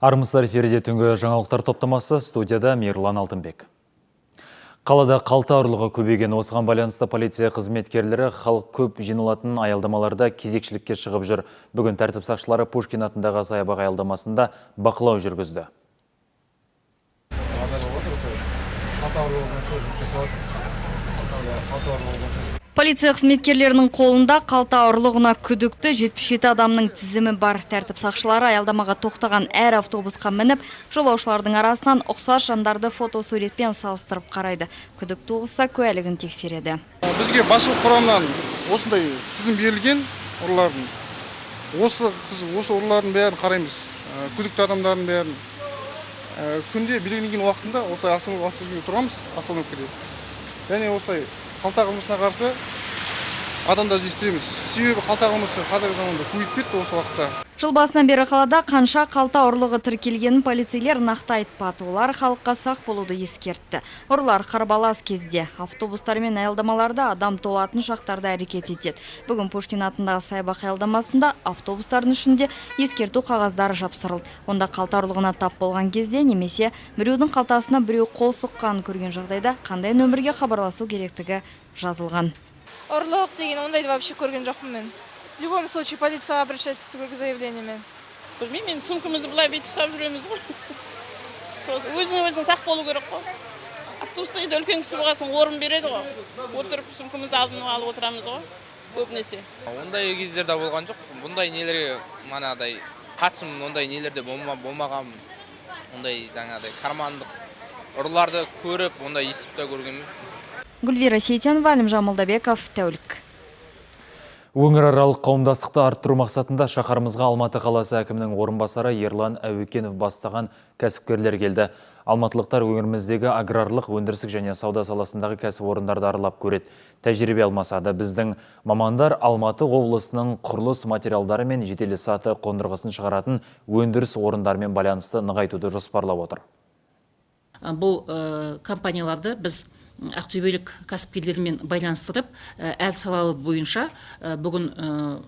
Армысыздар, эфирде түнгі жаңалықтар топтамасы, студияда Мирлан Алтынбек. Қалада қалта ұрлығы көбейген. Осыған байланысты полиция қызметкерлері халық көп жиналатын аялдамаларда кезекшілікке шығып жүр. Бүгін тәртіп сақшылары Пушкин атындағы саябақ аялдамасында бақылау жүргізді. Полиция қызметкерлерінің қолында қалта ұрлығына күдікті 77 адамның тізімі бар. Тәртіп сақшылары аялдамаға тоқтаған әр автобусқа мініп, жолаушылардың арасынан ұқсас жандарды фотосуретпен салыстырып қарайды. Күдік туғызса, куәлігін тексереді. Бізге басшылық құрамнан осындай тізім берілген ұрылардың. Осы ұрылардың бәрін қараймыз. Күдікті адамдардың бәрін. Күнде белгіленген уақытында осылай остановкеде тұрамыз, остановкеде. Және осылай қалта қылмысына қарсы адамдар іздестіреміз. Себебі қалта қылмысы қазіргі заманда көбейіп кетті осы уақытта. Жыл басынан бері қалада қанша қалта ұрлығы тіркелгенін полицейлер нақты айтпады. Олар халыққа сақ болуды ескертті. Ұрылар қарбалас кезде автобустар мен аялдамаларда адам толатын шақтарда әрекет етеді. Бүгін Пушкин атындағы саябақ аялдамасында автобустардың ішінде ескерту қағаздары жапсырылды. Онда қалта ұрлығына тап болған кезде немесе біреудің қалтасына біреу қол сұққанын көрген жағдайда қандай нөмірге хабарласу керектігі жазылған. Ұрлық деген ондайды вообще көрген жоқпын мен. В любом случае полицияға обращаться керек заявлениемен. Білмеймін, енді сумкамызды былай бүйтіп ұстап жүреміз ғой. Өзіне өзің сақ болу керек қой. Автобуста енді үлкен кісі болған соң орын береді ғой. Отырып сумкамызды алдына алып отырамыз ғой көбінесе. Ондай кездерде болған жоқ. Бұндай нелерге манадай қатысым, ондай нелерде болмаған. Ондай жаңағыдай кармандық ұрыларды көріп, ондай естіп те көргенмін. Гүлвира Сейтенова, Әлімжан Молдабеков, Тәулік. Өңіраралық қауымдастықты арттыру мақсатында шаһарымызға Алматы қаласы әкімінің орынбасары Ерлан Әуекенов бастаған кәсіпкерлер келді. Алматылықтар өңіріміздегі аграрлық, өндірістік және сауда саласындағы кәсіпорындарды аралап көреді. Тәжірибе алмасады. Біздің мамандар Алматы облысының құрылыс материалдары мен жеделсаты қондырғысын шығаратын өндіріс орындарымен байланысты нығайтуды жоспарлап отыр. Бұл компанияларды біз ақтөбелік кәсіпкерлермен байланыстырып, әр салалы бойынша бүгін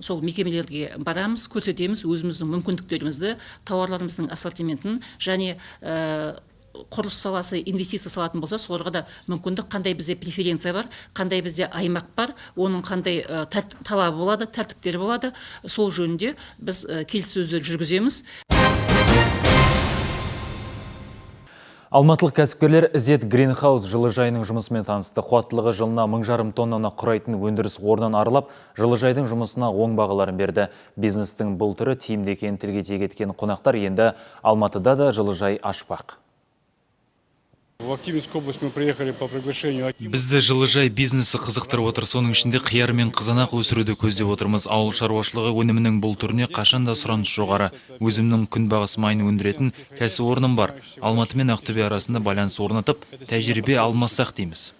сол мекемелерге барамыз, көрсетеміз өзіміздің мүмкіндіктерімізді, тауарларымыздың ассортиментін және құрылыс саласы инвестиция салатын болса, соларға да мүмкіндік, қандай бізде преференция бар, қандай бізде аймақ бар, оның қандай талабы болады, тәртіптері болады, сол жөнінде біз келіссөздер жүргіземіз. Алматылық кәсіпкерлер Ізет Гринхаус жылыжайының жұмысымен танысты. Қуаттылығы жылына 1,5 тоннаны құрайтын өндіріс орнын аралап, жылыжайдың жұмысына оң бағаларын берді. Бизнестің бұл түрі тиімді екенін тілге тиек еткен қонақтар енді Алматыда да жылыжай ашпақ. В Актюбинскую область мы приехали по приглашению акима. Бізді жылыжай бизнесі қызықтырып отыр. Соның ішінде қияр мен қызанақ өсіруді көздеп отырмыз. Ауыл шаруашылығы өнімінің бұл түріне қашанда сұраныс жоғары. Өзімнің күнбағыс майын өндіретін кәсіпорным бар. Алматы мен Ақтөбе арасында байланыс орнатып, тәжірибе алмассақ дейміз.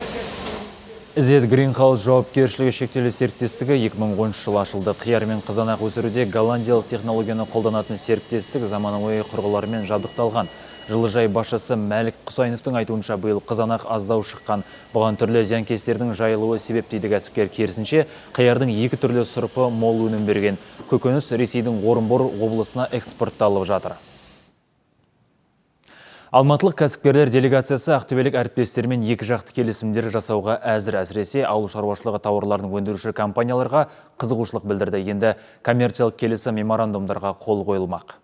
Ізет Гринхаус жауапкершілігі шектеулі серіктестігі 2010 жылы ашылды. Қияр мен қызанақ өсіруде голландиялық технологияны қолданатын серіктестік заманауи құрылғылармен жабдықталған. Жылыжай басшысы Мәлік Құсайыновтың айтуынша, биыл қызанақ аздау шыққан. Бұған түрлі зиянкестердің жайылуы себеп дейді кәсіпкер. Керісінше, қиярдың екі түрлі сұрпы мол өнім берген. Көкөніс Ресейдің Орынбор облысына экспортталып жатыр. Алматылық кәсіпкерлер делегациясы ақтөбелік әріптестерімен екі жақты келісімдер жасауға әзір. Әсіресе ауыл шаруашылығы тауарларын өндіруші компанияларға қызығушылық білдірді. Енді коммерциялық келісім меморандумдарға қол қойылмақ.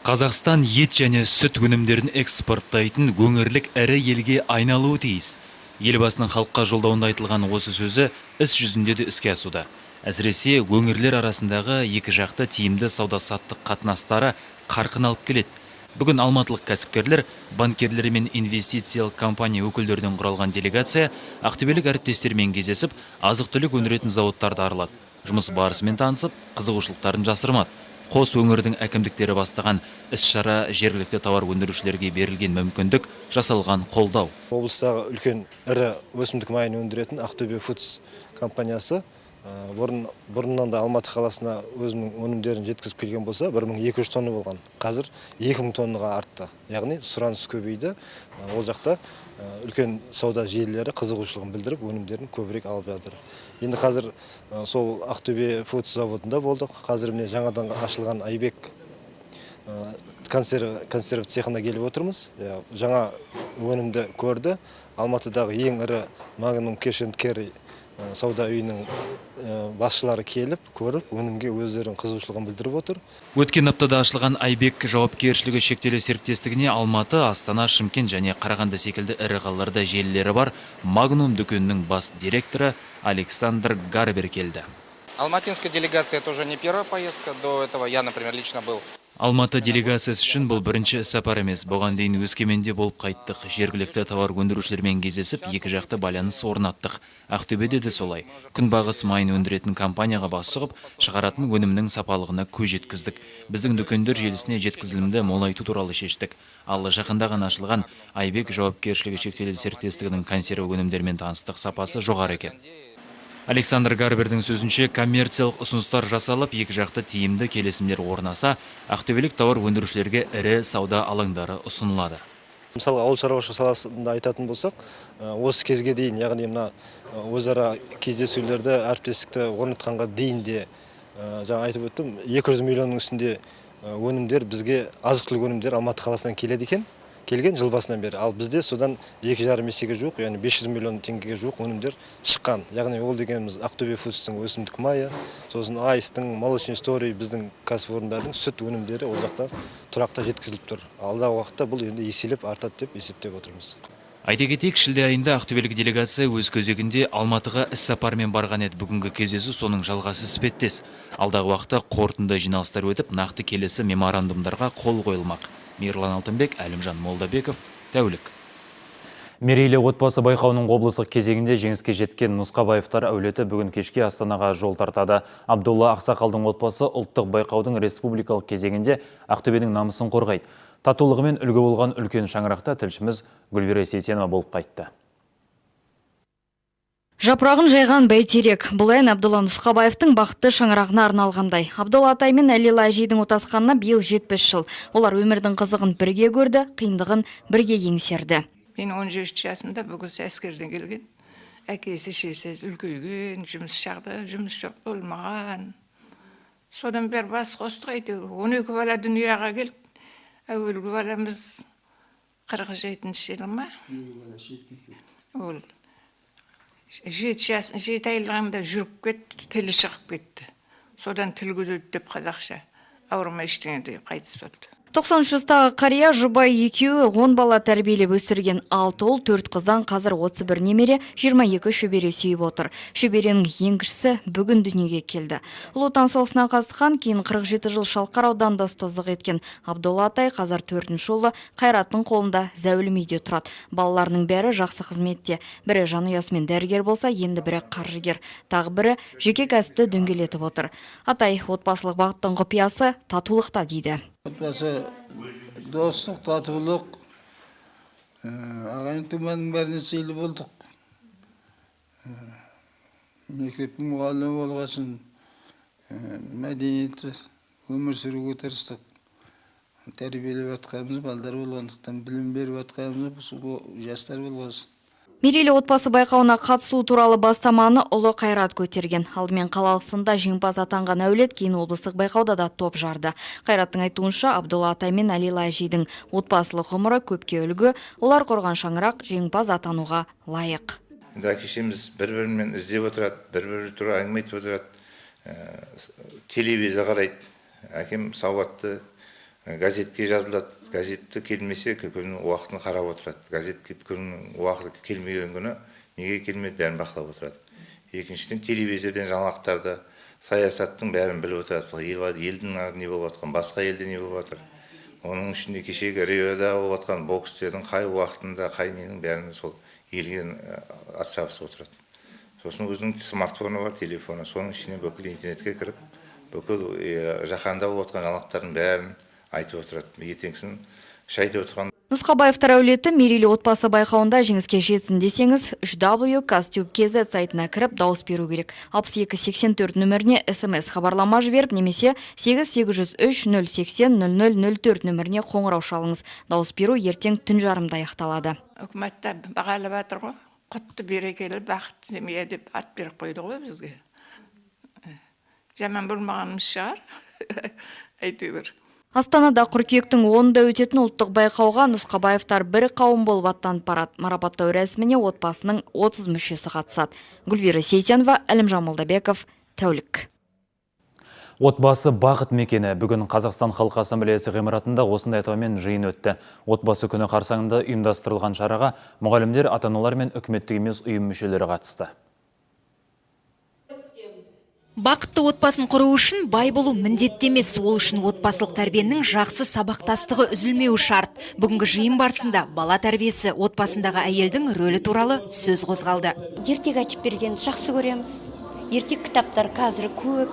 Қазақстан ет және сүт өнімдерін экспорттайтын өңірлік ірі елге айналуы тиіс. Елбасының халыққа жолдауында айтылған осы сөзі іс жүзінде де іске асуда. Әсіресе өңірлер арасындағы екі жақты тиімді сауда-саттық қатынастары қарқын алып келеді. Бүгін алматылық кәсіпкерлер, банкерлер мен инвестициялық компания өкілдерінен құралған делегация ақтөбелік әріптестермен кездесіп, азық-түлік өндіретін зауыттарды аралады. Жұмыс барысымен танысып, қызығушылықтарын жасырмады. Қос өңірдің әкімдіктері бастаған іс-шара жергілікті тауар өндірушілерге берілген мүмкіндік, жасалған қолдау. Облыстағы үлкен ірі өсімдік майын өндіретін Ақтөбе Фудс компаниясы бұрыннан да Алматы қаласына өзінің өнімдерін жеткізіп келген болса, 1200 тонна болған. Қазір 2000 тоннаға артты. Яғни сұраныс көбейді. Ол жақта үлкен сауда желілері қызығушылығын білдіріп, өнімдерін көбірек алып жатыр. Енді қазір сол Ақтөбе Фудс заводында болдық. Қазір міне жаңадан ашылған Айбек консерв цехына келіп отырмыз. Жаңа өнімді көрді. Алматыдағы ең ірі Magnum Cash and Carry сауда үйінің басшылары келіп, көріп, өнімге өздерінің қызығушылығын білдіріп отыр. Өткен аптада ашылған Айбек жауапкершілігі шектеулі серіктестігіне Алматы, Астана, Шымкент және Қарағанды секілді ірі қалаларда желілері бар Magnum дүкенінің бас директоры Александр Гарбер келді. Алматинская делегация — это уже не первая поездка. До этого я, например, лично был. Алматы делегациясы үшін бұл бірінші іссапар емес. Бұған дейін Өскеменде болып қайттық. Жергілікті тауар өндірушілермен кездесіп, екі жақты байланыс орнаттық. Ақтөбеде де солай. Күнбағыс майын өндіретін компанияға бас сұғып, шығаратын өнімнің сапалығына көз жеткіздік. Біздің дүкендер желісіне жеткізілімді молайту туралы шештік. Ал жақында ғана ашылған Айбек жауапкершілігі шектеулі серіктестігінің консерві өнімдерімен таныстық, сапасы жоғары екен. Александр Гарбердің сөзінше, коммерциялық ұсыныстар жасалып, екі жақты тиімді келісімдер орнаса, ақтөбелік тауар өндірушілерге ірі сауда алаңдары ұсынылады. Мысалы, ауыл шаруашылығы саласында айтатын болсақ, осы кезге дейін, яғни мына өзара кездесулерді, әріптестікті орнатқанға дейін де, жаңа айтып өттім, 200 миллионның үстінде өнімдер бізге, азық-түлік өнімдер Алматы қаласынан келеді екен. Келген жыл басынан бері. Ал бізде содан 2,5 есеге жуық, яғни 500 миллион теңгеге жуық өнімдер шыққан. Яғни ол дегеніміз Ақтөбе Фудстың өсімдік майы, сосын Айстың, Молочный История, біздің кәсіпорындардың сүт өнімдері ол жақта тұрақты жеткізіліп тұр. Алдағы уақытта бұл енді еселеп артады деп есептеп отырмыз. Айта кетейік, шілде айында ақтөбелік делегация өз кезегінде Алматыға іссапармен барған еді. Бүгінгі кездесу соның жалғасы іспеттес. Алдағы уақытта қорытынды жиналыстар өтіп, нақты келесі меморандумдарға қол қойылмақ. Мирлан Алтынбек, Әлімжан Молдабеков, Тәулік. Мерейлі отбасы байқауының облыстық кезеңінде жеңіске жеткен Нұсқабаевтар әулеті бүгін кешке Астанаға жол тартады. Абдулла Ақсақалдың отбасы ұлттық байқаудың республикалық кезеңінде Ақтөбенің намысын қорғайды. Татулығымен үлгі болған үлкен шаңырақта тілшіміз Гүлвира Сейтенова болып қайтты. Жапырағын жайған бәйтерек. Бұл ән Абдулла Нұсқабаевтың бақытты шаңырағына арналғандай. Абдулла атай мен Әлила әжейдің отасқанына биыл 70 жыл. Олар өмірдің қызығын бірге көрді, қиындығын бірге еңсерді. Мен 17 жасымда бұл кісі әскерден келген. Әкесі, шешесі үлкейген, жұмыс шақты, жұмыс жоқ болмаған. Содан бері бас қостық әйтеуір. 12 бала дүнияға келіп, әуелгі баламыз 47 жылы ма? Ол 7 айлығында жүріп кетті, тілі шығып кетті. Содан тіл көз өтті деп қазақша ауырмай ештеңе деп қайтыс болды. 93 жастағы қария жұбай екеуі 10 бала тәрбиелеп өсірген 6 ұл, 4 қыздан қазір 31 немере, 22 шөбере сүйіп отыр. Шөберенің ең кішісі бүгін дүниеге келді. Ұлы Отан соғысына қатысқан, кейін 47 жыл Шалқар ауданында ұстаздық еткен Абдулла атай қазір 4-ші ұлы Қайраттың қолында зәулім үйде тұрады. Балаларының бәрі жақсы қызметте. Бірі жанұясымен дәрігер болса, енді бірі қаржыгер. Тағы бірі жеке кәсіпті дөңгелетіп отыр. Атай, отбасылық бақыттың құпиясы татулықта дейді. Отбасы достық, татулық, ағайын туманың бәріне сыйлы болдық. Мектептің мұғалімі болғасын мәдениетті өмір сүруге тырыстық. Тәрбиелеп жатқанымыз балдар болғандықтан, білім беріп жатқанымыз жастар болғасын. Мерейлі отбасы байқауына қатысу туралы бастаманы ұлы Қайрат көтерген. Алдымен қалалық сында жеңімпаз атанған әулет кейін облыстық байқауда да топ жарды. Қайраттың айтуынша, Абдулла атай мен Әлила әжейдің отбасылық ғұмыры көпке үлгі, олар құрған шаңырақ жеңімпаз атануға лайық. Енді әке-шешеміз бір-бірімен іздеп отырады, бір-бірі туралы әңгіме айтып отырады, телевизор қарайды. Әкем сауатты, газетке жазылады, газетті келмесе күннің уақытын қарап отырады. Газетке күннің уақыты келмеген күні неге келмеді бәрін бақылап отырады. Екіншіден, телевизорден жаңалықтарды, саясаттың бәрін біліп отырады. Елдің не болып жатқан, басқа елде не болып жатыр. Оның ішінде кешегі Риода болып жатқан бокстердің қай уақытында, қай ненің бәрін сол елге ат шабысып отырады. Сосын өзінің смартфоны бар, телефоны, соның ішіне бүкіл интернетке кіріп, бүкіл жаһанда болып жатқан жаңалықтардың бәрін айтып отырады. Ертеңгісін шай айтып отырған. Нұсқабаевтар әулеті мерейлі отбасы байқауында жеңіске жетсін десеңіз, 3w.kaztube.kz сайтына кіріп дауыс беру керек. 6284 нөміріне СМС хабарлама жіберіп, немесе 8803 080 0004 нөміріне қоңырау шалыңыз. Дауыс беру ертең түн жарымда аяқталады. Үкіметте бағалап жатыр ғой. Құтты берекелі бақытты семья деп ат беріп қойды ғой бізге. Жаман болмағанымыз шығар. Әйтеуір. Астанада қыркүйектің 10-ында өтетін ұлттық байқауға Нұсқабаевтар бір қауым болып аттанып барады. Марапаттау рәсіміне отбасының 30 мүшесі қатысады. Гүлвира Сейтенова, Әлімжан Молдабеков, Тәулік. Отбасы бақыт мекені. Бүгін Қазақстан Халқы Ассамблеясы ғимаратында осындай атаумен жиын өтті. Отбасы күні қарсаңында ұйымдастырылған шараға мұғалімдер, ата-аналар мен үкіметтік емес ұйым мүшелері қатысты. Бақытты отбасын құру үшін бай болу міндетті емес. Ол үшін отбасылық тәрбиенің жақсы сабақтастығы үзілмеуі шарт. Бүгінгі жиын барысында бала тәрбиесі, отбасындағы әйелдің рөлі туралы сөз қозғалды. Ертек айтып бергенді жақсы көреміз. Ертек кітаптар қазір көп,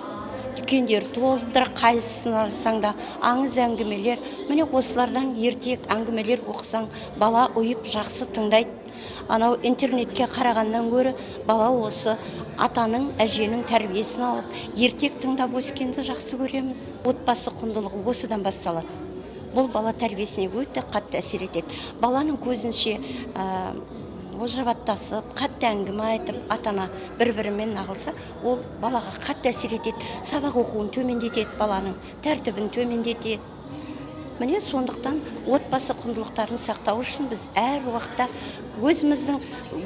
дүкендер толып тұр, қайсысын алсаң да аңыз әңгімелер. Міне осылардан ертек әңгімелер оқысаң, бала ұйып жақсы тыңдайды. Анау интернетке қарағаннан гөрі бала осы атаның, әженің тәрбиесін алып, ертек тыңдап өскенді жақсы көреміз. Отбасы құндылығы осыдан басталады. Бұл бала тәрбиесіне өте қатты әсер етеді. Баланың көзінше ожыраттасып, қатты әңгіме айтып, ата-ана бір-бірімен нағылса, ол балаға қатты әсер етеді. Сабақ оқуын төмендетеді, баланың тәртібін төмендетеді. Міне сондықтан отбасы құндылықтарын сақтау үшін біз әр уақытта өзіміздің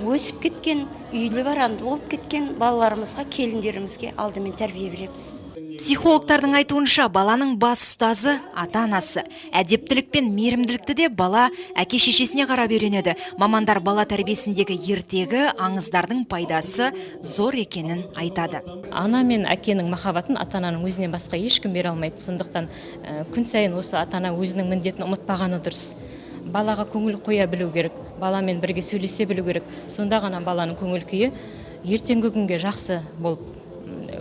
өсіп кеткен, үйлі баранды болып кеткен балаларымызға, келіндерімізге алдымен тәрбие береміз. Психологтардың айтуынша, баланың бас ұстазы ата-анасы. Әдептілік пен мейірімділікті де бала әке шешесіне қарап үйренеді. Мамандар бала тәрбиесіндегі ертегі, аңыздардың пайдасы зор екенін айтады. Ана мен әкенің махаббатын ата-ананың өзінен басқа ешкім бере алмайды. Сондықтан күн сайын осы ата-ана өзінің міндетін ұмытпағаны дұрыс. Балаға көңіл қоя білу керек, баламен бірге сөйлесе білу керек. Сонда ғана баланың көңіл күйі ертеңгі күнге жақсы болып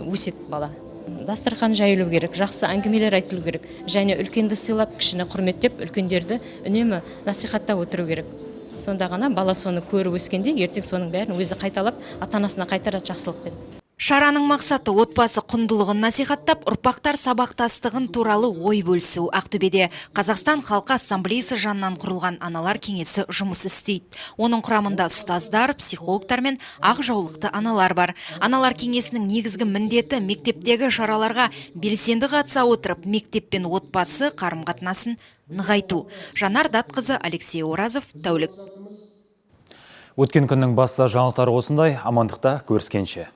өседі бала. Дастархан жайылу керек, жақсы әңгімелер айтылу керек, және үлкенді сыйлап, кішіні құрметтеп, үлкендерді үнемі насихаттап отыру керек. Сонда ғана бала соны көріп өскенде ертең соның бәрін өзі қайталап, ата-анасына қайтарады жақсылықпен. Шараның мақсаты отбасы құндылығын насихаттап, ұрпақтар сабақтастығын туралы ой бөлісу. Ақтөбеде Қазақстан Халқы Ассамблеясы жанынан құрылған аналар кеңесі жұмыс істейді. Оның құрамында ұстаздар, психологтар мен ақ жаулықты аналар бар. Аналар кеңесінің негізгі міндеті мектептегі шараларға белсенді қатыса отырып, мектеп пен отбасы қарым-қатынасын нығайту. Жанар Датқызы, Алексей Оразов, Тәулік. Өткен күннің басты жаңалықтары осындай, амандықта көріскенше.